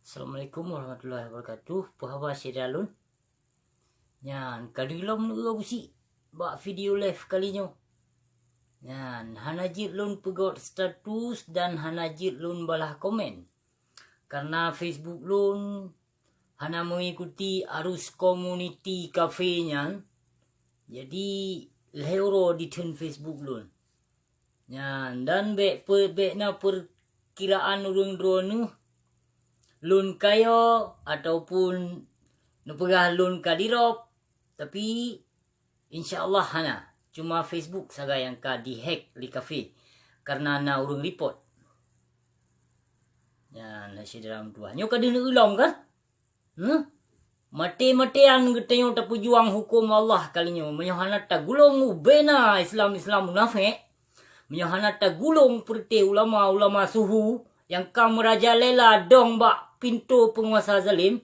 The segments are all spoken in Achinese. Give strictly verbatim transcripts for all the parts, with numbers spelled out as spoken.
Assalamualaikum warahmatullahi wabarakatuh. Peue haba syedara lôn? Nyan ka lheueh lom neueu Abusyik bak video live kali nyoe. Nyan hana jeuet lôn peugöt status dan hana jeuet lôn balah komen. Karena Facebook lôn hana mengikuti arus komuniti kafe nyan. Jadi lheueh uroe ditheun Facebook lôn. Nyan, dan bèk pe-, bèk na peukiraan ureueng droeneuh lôn kayo ataupun neupeugah lôn ka dirôb, tapi insya Allah hana. Cuma Facebook sagai nyang ka dihack lé kafe karena na ureueng report. Nyan, syedara meutuah. Nyoe ka deuh neueu lom kan? Hmm? Maté-matéan geutanyoe tapeujuang huköm Allah kali nyoe. Meunyoe hana tagulong ubena Islam-Islam munafék, meunyoe hana tagulong peureuté ulama-ulama suhu nyang ka meurajalela dong bak pintoe peunguasa zalim,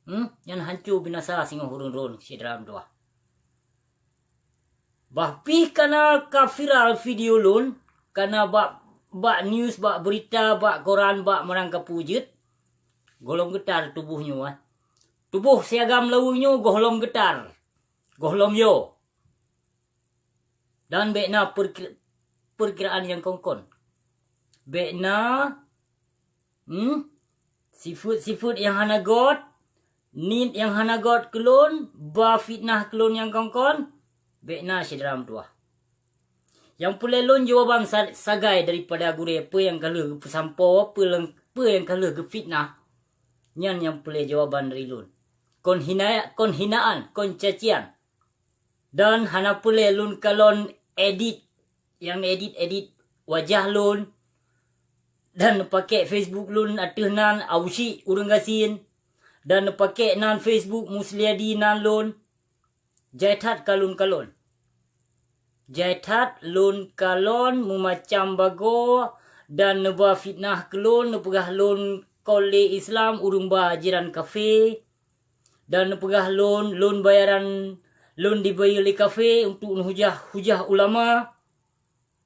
hmm, nyan hanco binasa singoh ureueng droeneuh syedara meutuah. Bah pih kana ka viral video lôn, kana bak, bak news, bak beurita, bak koran, bak meurang kapeue jeuet, gohlom geutar tuboh nyoe, ah. Tuboh si agam laweue nyoe gohlom geutar, gohlom yo. Dan bèk na peurki-, peurkiraan nyang kon-kon. Bèk na Hmm? Sifeuet-sifeuet nyang hana göt, niet nyang hana göt keu lôn, ba fitnah keu lôn nyang kon-kon, bèk na syedara meutuah. Nyang peureulèe lôn jawaban sa-, sagai daripada gurèe peue nyang ka lheueh geupeusampoe, peue leng-, peue nyang ka lheueh geufitnah, nyan nyang peureulèe jawaban dari lôn. Kon hina-, kon hinaan, kon cacian. Dan hana peureulèe lôn kalon edit, nyang edit-edit wajah lôn, dan neupaké Facebook lôn ateueh nan Abusyik ureueng gasien, dan neupaké nan Facebook Musliadi nan lôn. Jai that ka lôn kalon. Jai that lôn kalon meumacam bagoe dan neuba fitnah keu lôn, neupeugah lôn kon lé Islam ureueng ba jiran kafé. Dan neupeugah lôn, lôn bayaran, lôn dibayeue lé kafé untuk neuhujah-hujah ulama.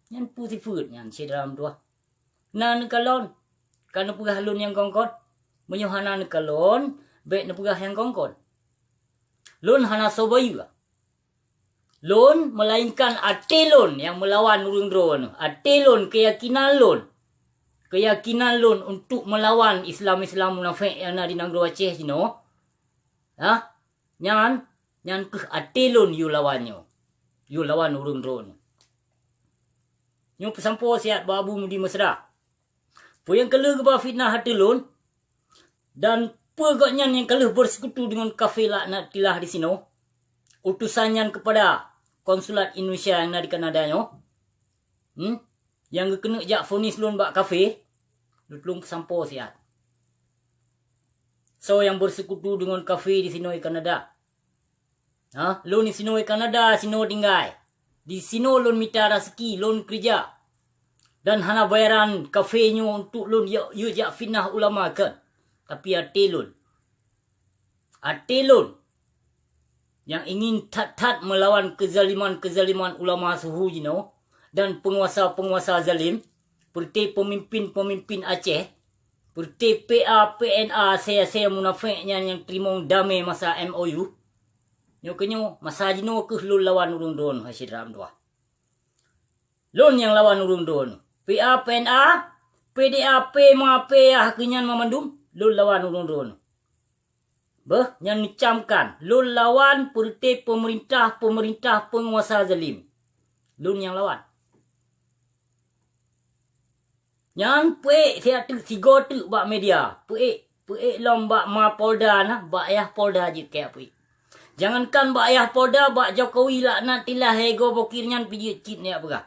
Nyan peue sifeuet nyan, syedara meutuah? Na neukalon, ka neupeugah lôn nyang kon-kon. Meunyoe hana neukalon, bèk neupeugah nyang kon-kon. Lôn hana soe bayeue. Lôn, meulainkan até lôn nyang meulawan ureueng droeneuh. Até lôn, keuyakinan lôn. Keuyakinan lôn untuk meulawan Islam-Islam munafék nyang na di nanggroe Aceh jinoe. Hah? Nyan, nyan keuh até lôn yue lawan nyoe. Yue lawan ureueng droeneuh. Nyoe peusampoe siat bak Abu Mudi Mesra. Peue nyang ka lheueh geuba fitnah ateueh lôn, dan peue gobnyan nyang ka lheueh bersekutu deungon kafé laknatillah disinoe, utosan nyan keupada konsulat Indonesia nyang na di Kanada nyoe, hmm, nyang geukeuneuk jak vonis lôn bak kafé, lôn tulông peusampoe siat. Soe nyang bersekutu deungon kafé disinoe di Kanada? Ha, lôn disinoe Kanada, sinoe tinggai. Disinoe lôn mita raseuki, lôn keureuja. Dan hana bayaran kafé nyoe untuk lôn yue, yue jak fitnah ulama, kon. Tapi até lôn. Até lôn nyang ingin that-that meulawan keuzaliman-keuzaliman ulama suhu jinoe dan peunguasa-peunguasa zalim, peureuté peumimpin-peumimpin Aceh, peureuté P A P N A, asèe-asèe munafék nyan nyang teurimong damé masa M O U. Nyoe keunyoe, masa jinoe keuh lôn lawan ureueng droeneuh, hai syedara meutuah. Lôn nyang lawan ureueng droeneuh. P A P N A, P D A P ma P A keu nyan mamandum, lôn lawan ureueng droeneuh. Beuh, nyan neucamkan, lôn lawan peureuté peumeurintah-peumeurintah peunguasa zalim. Lôn nyang lawan. Nyan peuék siat teuk sigoe teuk bak media. Peuék, peuék lom bak ma Polda na, bak ayah Polda jeuet keu peuék. Jangankan bak ayah Polda, bak Jokowi laknatillah hai goe bokir nyan pih jeuet cit neujak peugah.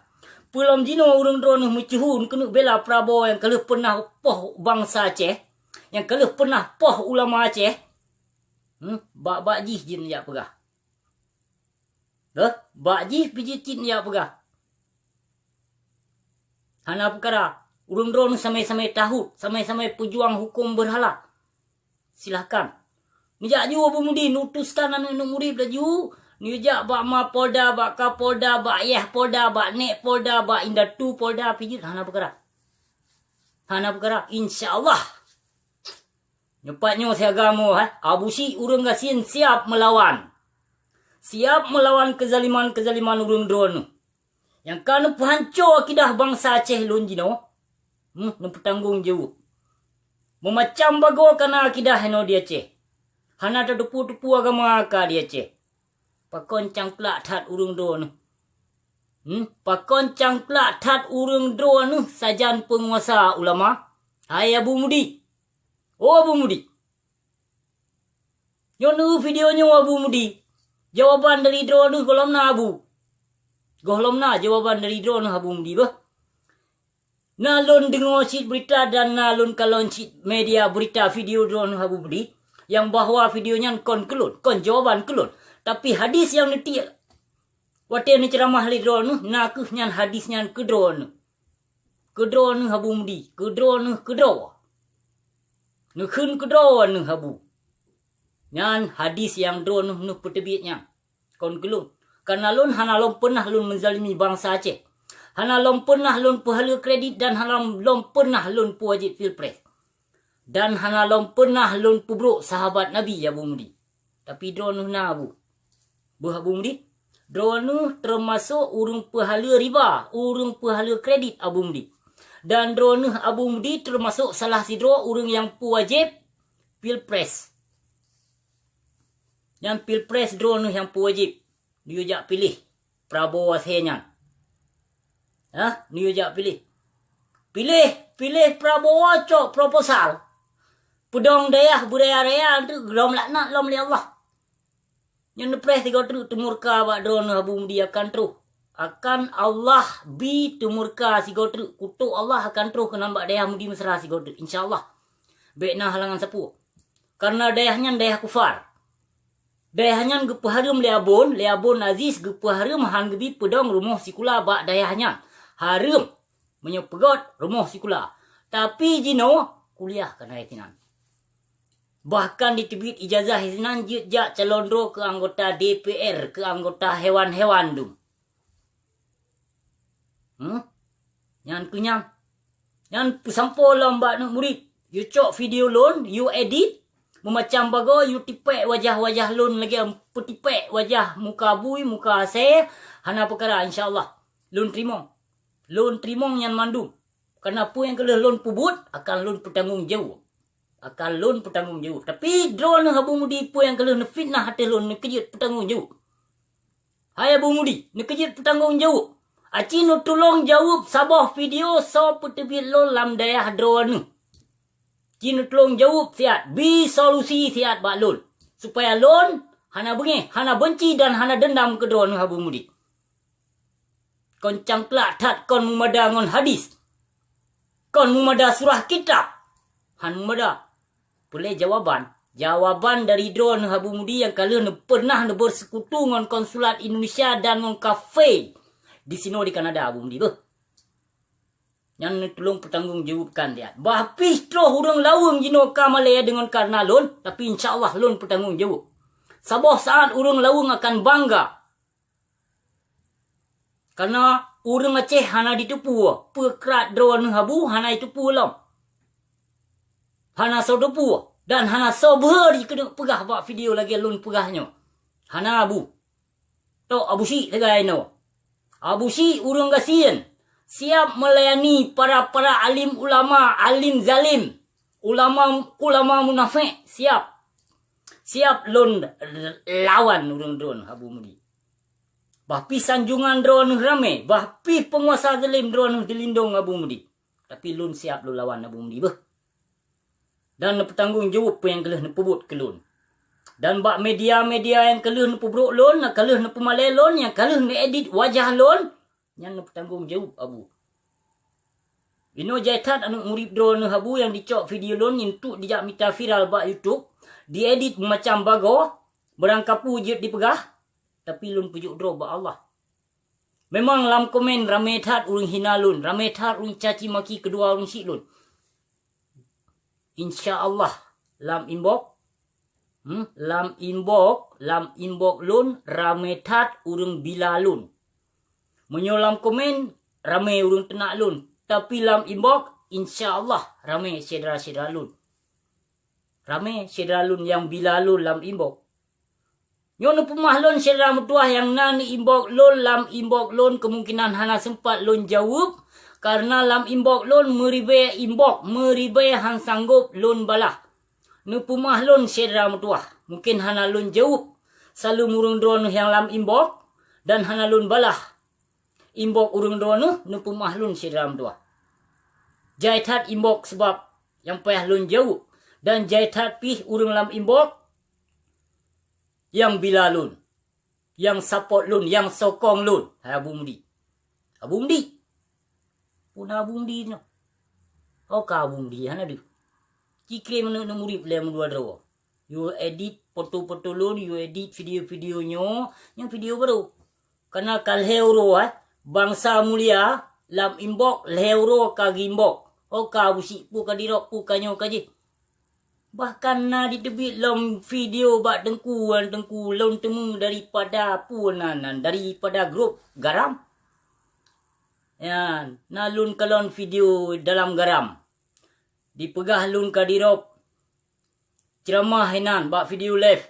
Peue lom jinoe ureueng droeneuh meuceuhu keuneuk bela Prabowo nyang ka lheueh peunah poh bansa Aceh, nyang ka lheueh peunah poh ulama Aceh. Hmm, bak-bak jih jeuet neujak peugah. Heh, bak jih pih jeuet cit neujak peugah. Hana peukara, ureueng droeneuh samai-samai tahôt, samai-samai peujuang huköm beurhala. Silahkan. Neujak ju Abu Mudi, neuutuskan aneuk-aneuk murit laju, neujak bak ma Polda, bak ka Polda, bak ayah Polda, bak nèk Polda, bak indatu Polda, pih jeuet hana peukara. Hana peukara, insya Allah. Nyoe pat nyoe siaga mo, ha? Abu Syik ureuëng gasien siap meulawan. Siap meulawan keuzaliman-keuzaliman ureuëng droeneuh. Nyang ka neupeuhanco akidah bansa Aceh lôn jinoe, hmm, neupeutanggong jaweueb. Meumacam bagoe ka na akidah inoe di Aceh. Hana tateupeue-teupeue agama ka di Aceh. Pakon cangklak that ureuëng droeneuh? Hmm? Pakon cangklak that ureuëng droeneuh sajan peunguasa ulama? Hai Abu Mudi! Oh Abu Mudi! Nyoe neuh video nyoe Abu Mudi. Jawaban dari droeneuh gohlom na Abu. Gohlom na jawaban dari droeneuh Abu Mudi beuh. Na lôn deungoe cit beurita dan na lôn kalon cit media beurita video droeneuh Abu Mudi, nyang bahwa video nyan kon keu lôn, kon jawaban keu lôn. Tapi hadis nyang neutiek watée neuceuramah lé droeneuh, na kheueh nyan hadis nyan keu droeneuh. Keu droeneuh Abu Mudi, keu droeneuh keudroe. Neukheun keu droeneuh Abu. Nyan hadis nyang droeneuh neuh peuteubiet nyan. Kon keu lôn. Kareuna lôn hana lom peunah lôn meuzalimi bansa Aceh. Hana lom peunah lôn peuhaleue kredit dan hana lom peunah lôn peuwajéb pilpres. Dan hana lom peunah lôn peubrok sahabat Nabi Abu Mudi. Tapi droeneuh na Abu. Beuh Abu Mudi, droeneuh teumasok ureuëng peuhaleue riba, ureuëng peuhaleue kredit Abu Mudi. Dan droeneuh Abu Mudi teumasok salah sidroe ureuëng nyang peuwajéb pilpres. Nyan pilpres droeneuh nyang peuwajéb. Neuyue jak piléh Prabowo asée nyan. Hah? Neuyue jak piléh. Piléh, piléh Prabowo cok proposal. Peudong dayah beuraya-raya teuk lom laknat lom lé Allah. Nyan neupreh sigoe treuk teumurka bak droeneuh Abu Mudi akan troh. Akan Allah bi teumurka sigoe treuk, kutok Allah akan troh keunan bak dayah Mudi Mesra sigoe treuk, insya Allah. Bék na halangan sapeue. Kareuna dayah nyan dayah kufar. Dayah nyan geupeuhareuem lé Abon, lé Abon Aziz geupeuhareuem han geubi peudong rumoh sikula bak dayah nyan. Hareuem meunyoe peugét rumoh sikula. Tapi jinoe kuliah keunan sinan. Bahkan jiteubiet ijazah sinan jeuet jak calon droe keu anggota D P R, keu anggota hewan-hewan dum. Hmm? Nyan keuh nyan. Nyan peusampoe lom bak aneuk murit. Yue cok video lôn, yue edit, meumacam bagoe, yue tipék wajah-wajah lôn lagée peutipék wajah muka bui, muka asée, hana peukara, insya Allah. Lôn teurimong. Lôn teurimong nyan mandum. Kareuna peue nyang ka lheueh lôn peubuet, akan lôn peutanggong jaweueb. Akan lôn peutanggong jaweueb. Tapi droeneuh Abu Mudi peue nyang ka lheueh neufitnah ateueh lôn, neukeujeuet peutanggong jaweueb. Hai Abu Mudi, neukeujeuet peutanggong jaweueb. Aci neutulông jaweueb saboh video soe peuteubiet lôn lam dayah droeneuh. Ci neutulông jaweueb siat, bi solusi siat bak lôn, supaya lôn hana beungéh, hana beunci dan hana deundam keu droeneuh Abu Mudi. Kon cangklak that, kon meumada ngon hadis. Kon meumada surah kitab. Han meumada. Peulée jawaban. Jawaban dari droeneuh Abu Mudi nyang ka lheueh neupeunah neubeuseukutu ngon konsulat Indonesia dan ngon kafé disinoe di Kanada, Abu Mudi beuh. Nyan neutulông peutanggong jaweuebkan siat. Bah pih troh ureuëng laweueng jinoe ka malée deungon kareuna lôn, tapi insya Allah lôn peutanggong jaweueb. Saboh saát ureuëng laweueng akan bangga. Kareuna ureuëng Aceh hana jiteupeue, peue krat droeneuh Abu hana jiteupeue lom. Hana soe teupeue dan hana soe beuhe jikeuneuk peugah bak video lagée lôn peugah nyoe. Hana Abu. Tok Abu Syik sagai nyoe. Abu Syik ureuëng gasien, siap meulayani para-para alim ulama, alim zalim, ulama, ulama munafék, siap. Siap lôn lawan ureuëng droeneuh Abu Mudi. Bah pih sanjungan droeneuh ramé, bah pih peunguasa zalim droeneuh dilindong Abu Mudi. Tapi lôn siab lôn lawan Abu Mudi beuh. Dan neupeutanggong jaweueb peue nyang ka lheueh neupeubuet keu lôn. Dan bak media-media nyang ka lheueh neupeubrok lôn, nyang ka lheueh neupeumalée lôn, nyang ka lheueh neuedit wajah lôn, nyan neupeutanggong jaweueb Abu. Inoe jai that aneuk murit droeneuh Abu nyang jicok video lôn nyan untuk jijak mita viral bak YouTube, diedit meumacam bagoe, beurangkapeue jeuet dipeugah, tapi lôn peujok droe bak Allah. Memang lam komen ramé that ureuëng hina lôn, ramé that ureuëng caci maki keudua ureuëng syik lôn. Insya Allah, lam inbox, hmm, lam inbox, lam inbox lôn ramé that ureuëng bila lôn. Meunyoe lam komen ramé ureuëng teunak lôn, tapi lam inbox, insya Allah, ramé syedara-syedara lôn. Ramé syedara lôn nyang bila lôn lam inbox. Nyoe neupeumah lôn syedara meutuwah nyang na neuinbox lôn lam inbox lôn, kemungkinan hana seumpat lôn jaweueb, kareuna lam inbox lôn meuribée inbox, meuribée han sanggob lôn balah. Neupeumah lôn syedara meutuwah, mungken hana lôn jaweueb saleuem ureuëng droeneuh nyang lam inbox, dan hana lôn balah inbox ureuëng droeneuh, neupeumah lôn syedara meutuwah. Jai that inbox sabab nyang payah lôn jaweueb, dan jai that pih ureuëng lam inbox nyang bila lôn, nyang support lôn, nyang sokong lôn. Hai Abu Mudi. Abu Mudi. Peue na Abu Mudi nyoe? Ho ka Abu Mudi hana deuh. Ci krém aneuk murit lé meudua droe. You edit foto-foto lôn, you edit video-video nyoe, nyoe video barô. Kana ka lhée uroe, eh, bansa mulia lam inbox lhée uroe ka geuinbox. Ho ka Abu Syik, peue ka dirop, peue ka nyoe ka jih. Bahkan na jiteubiet lom video bak teungku, wan teungku lôn teumé daripada peue nan, nan daripada grup garam. Nyan, na lôn kalon video dalam garam. Dipeugah lôn ka dirop. Ceuramah inan bak video live.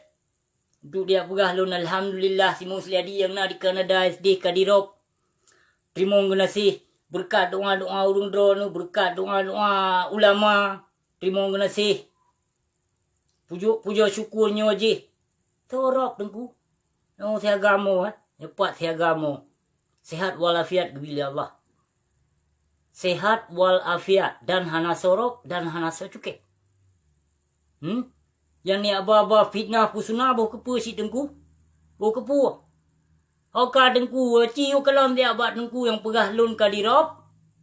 Untuk diak peugah lôn, alhamdulillah, si Musliadi nyang na di Kanada S D ka dirop. Teurimong geunaséh, beureukat doa-doa ureuëng droeneuh, beureukat doa-doa ulama. Teurimong geunaséh. Pujoe, pujoe syukur nyoe jih. Torop teungku. Nyoe siagamo, eh. Nyoe pat siagamo. Sehat walafiat geubri lé Allah. Sehat walafiat dan hana sorop dan hana soe cukée. Hmm? Nyang ni aba-aba fitnah peue suna boh keupeue si teungku? Boh keupeue? Ho ka teungku, ci yue kalon siak bak teungku nyang peugah lôn ka dirop,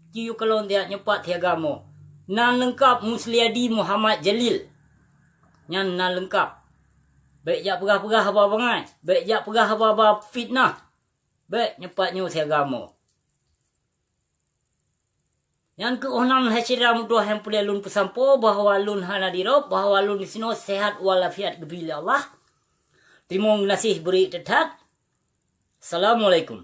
ci yue kalon siak nyoe pat siagamo. Nan leungkap Musliadi Muhammad Jalil. Nyan nan leungkap. Bék jak peugah-peugah haba bangai, bék jak peugah haba-haba fitnah. Bék nyoe pat nyoe siagamo. Nyan keuh oh nan hai syedara meutuwah nyang peureulée lôn peusampoe bahwa lôn hana dirop, bahwa lôn disinoe sehat walafiat geubri lé Allah. Teurimong geunaséh bri that-that. Assalamualaikum.